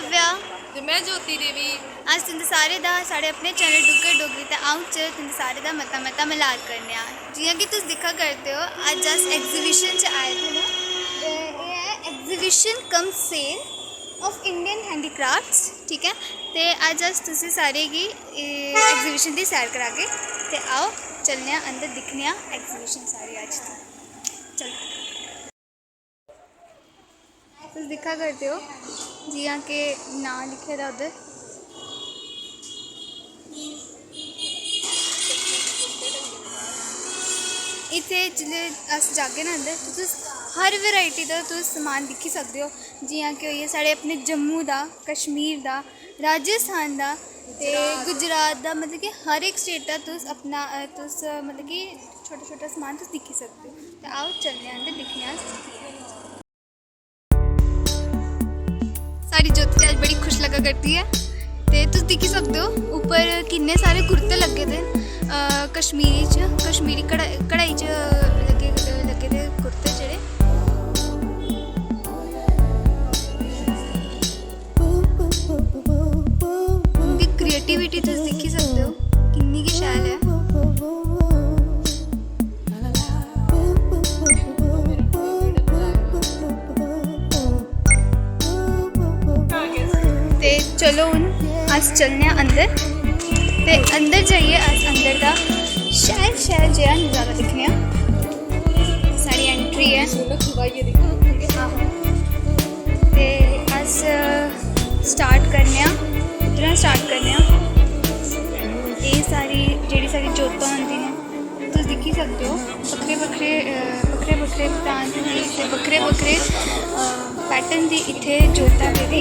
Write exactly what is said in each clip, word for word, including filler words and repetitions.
ते में ज्योति देवी। अस तुं'दे सारे दा साढ़े अपने चैनल डुग्गर डोगरी ते अ'ऊं च तुं'दे सारे दा मता मता मलार करने आं। जि'यां कि तुस दिक्खा करदे ओ, अज्ज अस एग्जीबिशन च आए दे न। ते एह् ऐ exhibition cum sale of Indian handicrafts, ठीक ऐ। ते अज्ज अस तुसें सारें गी एग्जीबिशन दी सैर करागे। ते आओ, चलने आं अंदर, दिक्खने आं एग्जीबिशन सारी अज्ज दी। चलो। तुस दिक्खा करदे ओ, जि'यां कि नांऽ लिखे दा उद्धर। इत्थै जिसलै अस जागे ना अंदर, ते तुस हर वैरायटी दा तुस समान दिक्खी सकदे ओ। जि'यां कि होई गेआ साढ़े अपने जम्मू दा, कश्मीर दा, राजस्थान दा ते गुजरात दा, मतलब कि हर इक स्टेट दा तुस अपना, अ, तुस, अ, मतलब कि छोटा छोटा समान तुस दिक्खी सकदे ओ। ते आओ, चलने आं अंदर, दिक्खने आं अस केह् ऐ। साढ़ी ज्योति अज्ज बड़ी खुश लग्गा करदी ऐ। ते तुस दिक्खी सकदे ओ, उप्पर किन्ने सारे कुर्ते लग्गे दे न, अ, कश्मीरी च, कश्मीरी कढ़ा-, कढ़ाई च लग्गे, लग्गे दे कुर्ते जेह्ड़े। उं'दी क्रिएटिविटी तुस दिक्खी सकदे ओ, किन्नी गै शैल ऐ। ते चलो, हून अस चलने आं अंदर, ते अंदर जाइयै अस अंदर दा शैल शैल जेहा नजारा दिक्खने आं। साढ़ी एंट्री ऐ। आहो। ते अस स्टार्ट करने आं, इद्धरा स्टार्ट करने आं। एह् सारी जेह्ड़ी साढ़ी जोतां होंदियां न, तुस दिक्खी सकदे ओ, बक्खरे बक्खरे, अ, बक्खरे बक्खरे प्रांत दी ते बक्खरे बक्खरे, अ, पैटर्न दी इत्थै जोतां पेदी।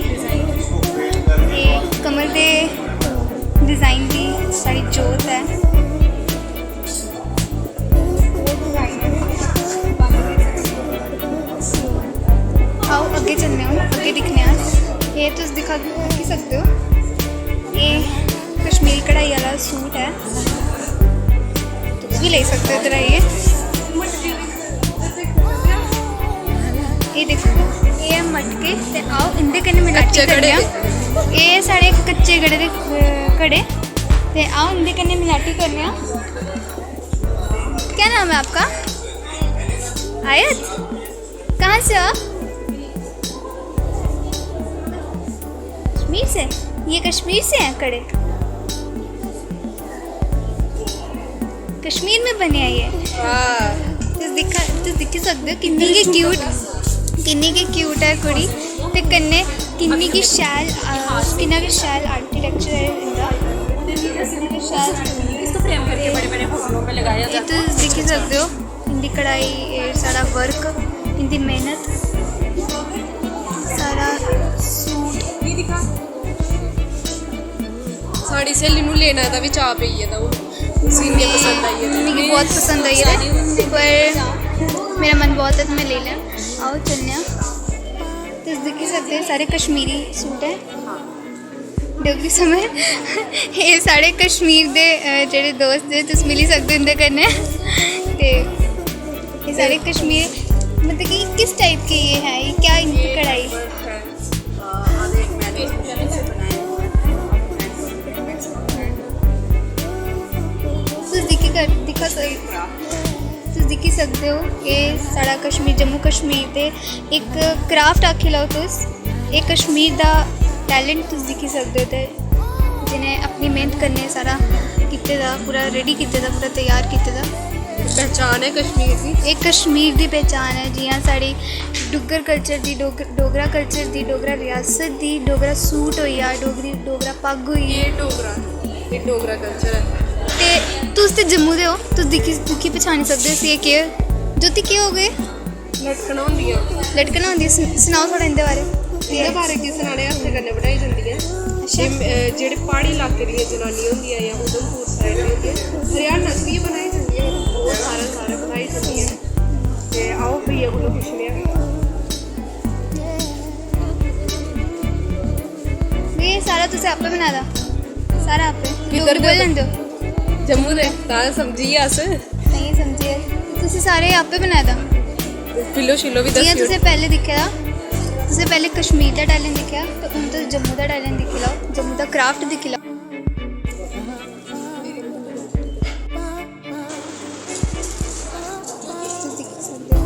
एह् कमल दे डिज़ाइन दी साढ़ी जोत ऐ। आओ, अग्गें चलने आं, अग्गें दिक्खने आं। एह् तुस दिक्खा, दिक्खी सकदे ओ, एह् कश्मीरी कढ़ाई आह्ला सूट ऐ। तुस बी लेई सकदे ओ इद्धर आइयै। एह् दिक्खो, एह् ऐ मटके, ते आओ, इं'दे कन्नै मलाटी कच्चे करने आं। एह् साढ़े कच्चे घड़े दे, अ, घड़े, ते आओ, इं'दे कन्नै मलाटी करने आं। क्या नाम है आपका? आयत। कहाँ से हो आप? कश्मीर से? ये कश्मीर से हैं कड़े? कश्मीर में बने हैं ये? वाह। तुस दिक्खा, तुस दिक्खी सकदे ओ किन्नी गै क्यूट, किन्नी गै क्यूट ऐ कुड़ी, ते कन्नै किन्नी गै शैल, अ, किन्ना गै शैल आर्किटेक्चर ऐ इं'दा। किन्ना गै शैल। इसको फ्रेम करके बड़े बड़े फोटो पे लगाया जाता है। तुस दिक्खी सकदे ओ। इं'दी कढ़ाई, एह् सारा वर्क, इं'दी मेह्नत, सारा सूट। साढ़ी स्हेली नू लेने दा बी चाऽ पेई गेदा हून, उसी इन्ने पसंद आई गेदे। मिगी बहुत पसंद आई गेदे, पर मेरा मन बहुत ऐ ते में लेई लैं। आओ, चलने आं। तुस दिक्खी सकदे, सारे कश्मीरी सूट ऐ। डोगरी समर। एह् साढ़े कश्मीर दे, अ, जेह्ड़े दोस्त न, तुस मिली सकदे उं'दे कन्नै। ते एह् साढ़े कश्मीर, मतलब कि किस टाइप की ये है, ये क्या इनकी कढ़ाई? तुस दिक्खी कर, दिक्खा सक-, तुस दिक्खी सकदे ओ, एह् साढ़ा कश्मीर, जम्मू कश्मीर दे इक क्राफ्ट आक्खी लैओ तुस। एह् कश्मीर दा टैलेंट तुस दिक्खी सकदे ओ, ते जि'नें अपनी मेह्नत कन्नै सारा कीते दा, पूरा रेडी कीते दा, पूरा त्यार कीते दा। पहचान ऐ कश्मीर दी। एह् कश्मीर दी पहचान ऐ, जि'यां साढ़ी डुग्गर कल्चर दी, डोग-, डोगरा कल्चर दी, डोगरा रियासत दी, डोगरा सूट होई गेआ, डोगरी, डोगरा पग्ग होई गेई। एह् डोगरा, एह् डोगरा कल्चर ऐ। ते तुस ते जम्मू दे ओ, तुस दिक्खी, दिक्खी पछानी सकदे ओ इसी, एह् केह्, ज्योति, केह् होग एह्? लटकनां होंदियां। लटकनां होंदियां, सन-, सनाओ थोह्ड़ा इं'दे बारै। इं'दे बारै केह् सनाने, हत्थें कन्नै बनाई जंदियां। अच्छा। एह्, अ, जेह्ड़े प्हाड़ी इलाके दियां जनानियां होंदियां जां उधमपुर साइड दियां, हरियाणा च बी बनाई जंदियां, बहुत सारे, सारे बनाई जंदियां। ते आओ, भैया कोला पुच्छने आं। एह् सारा तुसें आपे बनाए दा? सारा आपे? किद्धर डोगरी बोली दे? लैंदे ओ? जम्मू दे, तां समझी गे अस। नेईं समझे। तुसें सारे आपे बनाए दा? पिल्लो शिल्लो बी जि'यां दस्सी ओड़। तुसें पैह्लें दिक्खे दा, तुसें पैह्लें कश्मीर दा टैलेंट दिक्खेआ ते हून तुस जम्मू दा टैलेंट दिक्खी लैओ, जम्मू दा क्राफ्ट दिक्खी लैओ। तुस दिक्खी सकदे ओ।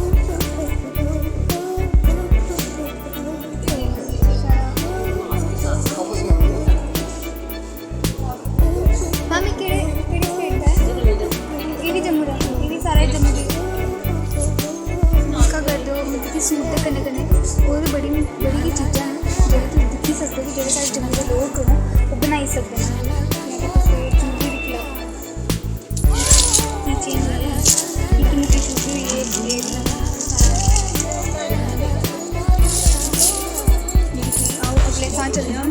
मामी केह्ड़े, केह्ड़ी स्टेट दा ऐ? एह् बी जम्मू दा, एह् बी सारा जम्मू दी। दिक्खा करदे ओ, मतलब कि सूट दे कन्नै कन्नै होर बी बड़ी, बड़ी गै चीजां न जेह्ड़ी तुस दिक्खी सकदे ओ कि जेह्ड़े साढ़े जम्मू दे लोक न ओह् बनाई सकदे न। जि'यां कि तुस एह् चुनरी दिक्खी लैओ, की चेन होई गेई, निक्की निक्की चुनरी होई गेई, एह् सारा। आओ अगले थां चलने आं।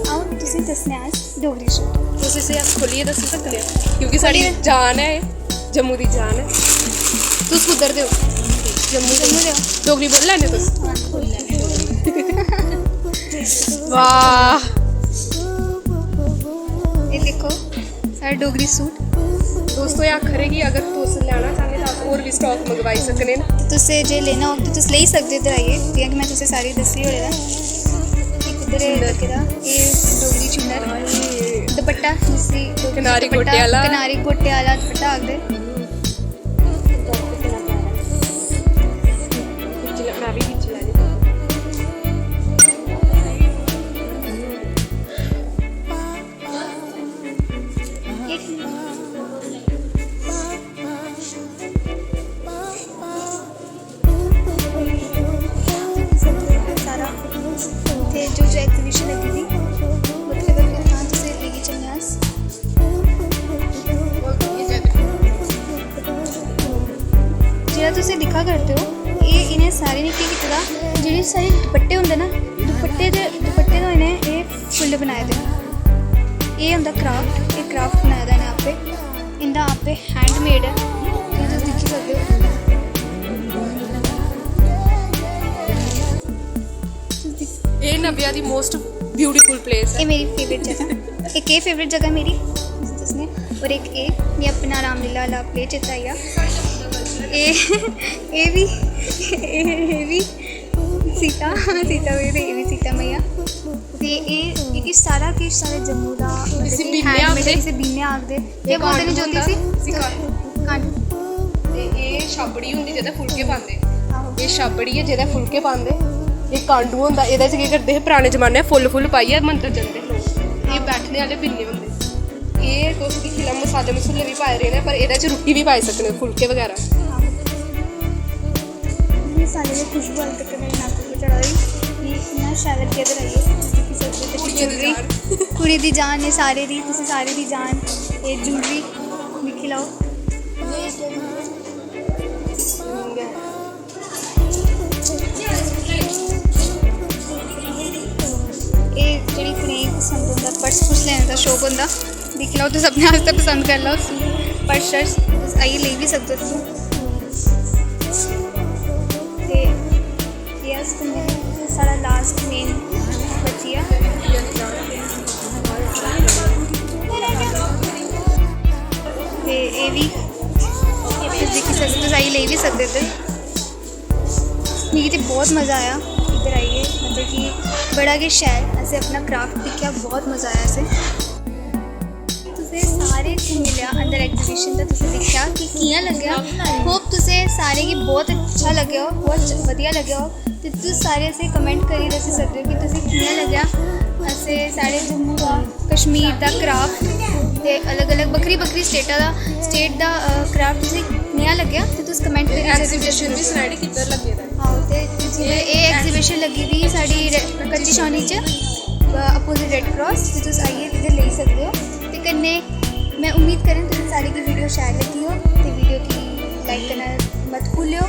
अ'ऊं तुसें दस्सने आं अस डोगरी सूट। तुस इसी अस खोलियै दस्सी सकदे ओ, क्योंकि साढ़ी खोलियै? जान ऐ एह्, जम्मू दी जान ऐ। तुस कुद्धर दे ओ? जम्मू दे। जम्मू दे ओ? डोगरी बोली लैंदे तुस? हां, बोली लैन्ने डोगरी। वाह। एह् दिक्खो, साढ़ा डोगरी सूट। दोस्तो, एह् आखा दे कि अगर तुस लैना चाह्ने तां अस होर बी स्टॉक मंगवाई सकने न। तुसें जे लेना होग ते तुस लेई सकदे इद्धर आइयै, जि'यां कि में तुसें सारी दस्सी ओड़े दा। इक इद्धर एह् लग्गे दा, एह् डोगरी चुन्नर, दपट्टा, जिसी डोगरी च कनारी दपट्टा, गोटे आह्ला। कनारी गोटे आह्ला दपट्टा आखदे। खिच्ची लै, में बी खिच्ची लैनी। सारा ते जो जो एग्जीबिशन लग्गी दी, बक्खरे बक्खरे थां तुसें लेइयै चलने अस। जेह्ड़ा तुसें दिक्खा करदे ओ, एह् इ'नें सारें ने केह् कीते दा, जेह्ड़े साढ़े दुपट्टे होंदे ना, दुपट्टे दे, दुपट्टे दा इ'नें एह् फुल्ल बनाए दे। एह् होंदा क्राफ्ट, एह् क्राफ्ट बनाए दा इ'नें आपे, इं'दा आपे हैंडमेड ऐ, एह् तुस दिक्खी सकदे ओ। एह् नव्या दी most beautiful place ऐ। एह् मेरी फेवरेट जगह, इक एह् फेवरेट जगह मेरी, तुसें दस्सने, और इक एह्, मी अपना रामलीला आह्ला प्ले चेता आई गेआ। एह्, एह् बी, एह्, एह् बी सीता, सीता मैया ते एह् बी सीता मैया। ते एह्, एह् किश सारा किश साढ़े जम्मू दा, मतलब इसी कि बीन्ने हैंडमेड, आखदे। इसी बीन्ने आखदे। केह् बोलदे न ज्योति जी? इसी कांडू। कांडू। ते एह् छाबड़ी होंदी जेह्दे फुलके पांदे। आहो। एह् छाबड़ी ऐ जेह्दे फुलके पांदे। एह् कांडू होंदा, एह्दे च केह् करदे हे, पराने जमाने फुल्ल फुल्ल पाइयै मंदर जंदे हे लोक। एह् बैठने आह्ले बिन्ने होंदे। एह् तुस दिक्खी लैओ, मसाले मसूले बी पाए दे न, पर एह्दे च रुट्टी बी पाई सकने, फुलके बगैरा। आहो। इन्नी सारें दी खुशबू अज्ज तक मेरे नाकै पर चढ़ा दी। एह् इन्ना शैल लग्गेआ इद्धर आइयै, तुस दिक्खी सकदे ओ। कुड़ियें दी जान। कुड़ी दी जान, एह् सारे दी, तुसें सारे दी जान। एह् ज्यूलरी दिक्खी लैओ। एह् जेह्ड़ी कुड़ियें गी पसंद होंदा, पर्स पुर्स लैने दा शौक होंदा, दिक्खी लैओ, तुस अपने आस्तै पसंद करी लैओ। पर्स शर्स तुस आइयै लेई बी सकदे ओ। ते एह् अस कन्नै साढ़ा लास्ट मेन बची गेआ। ते एह् बी तुस दिक्खी सकदे, तुस आइयै लेई बी सकदे इद्धर। मिगी ते बहुत मज़ा आया इद्धर आइयै, मतलब कि बड़ा गै शैल, असें अपना क्राफ्ट दिक्खेआ, बहुत मज़ा आया असें। तुसें सारे गी मिलेआ अंदर एग्जीबिशन दा, तुसें दिक्खेआ कि कि'यां लग्गेआ। होप तुसें सारें गी बहुत अच्छा लग्गेआ हो, बहुत च-, बधिया लग्गेआ हो। ते तुस सारे असें कमेंट करियै दस्सी सकदे ओ कि तुसें कि'यां लग्गेआ। असें साढ़े जम्मू दा, कश्मीर दा क्राफ्ट ते अलग-अलग, बक्खरी-बक्खरी स्टेटा दा, स्टेट दा, अ, क्राफ्ट तुसें कनेहा लग्गेआ ते तुस कमेंट करियै दस्सी सकदे ओ। एग्जीबिशन बी सनाई ओड़ी किद्धर लग्गे दा ऐ। आहो, ते जि'यां एह् एग्जीबिशन लग्गी दी साढ़ी रे-, कच्ची छावनी च, अ, अपोजिट रैड क्रॉस, ते तुस आइयै इद्धर लेई सकदे ओ। ते कन्नै में उम्मीद करङ तुसें सारें गी वीडियो शैल लग्गी हो ते वीडियो गी लाइक करना मत भुल्लेओ,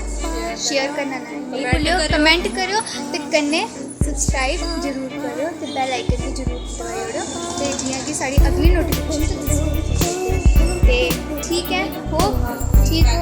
शेयर करना नेईं कमेंट भुल्लेओ, करेओ। कमेंट करेओ ते कन्नै सब्सक्राइब जरूर करेओ ते बेल आइकन बी जरूर दबाई ओड़ो, ते जि'यां कि साढ़ी अगली नोटिफिकेशन तुसें गी मिली जाए। ते ठीक ऐ, होप ठीक हो।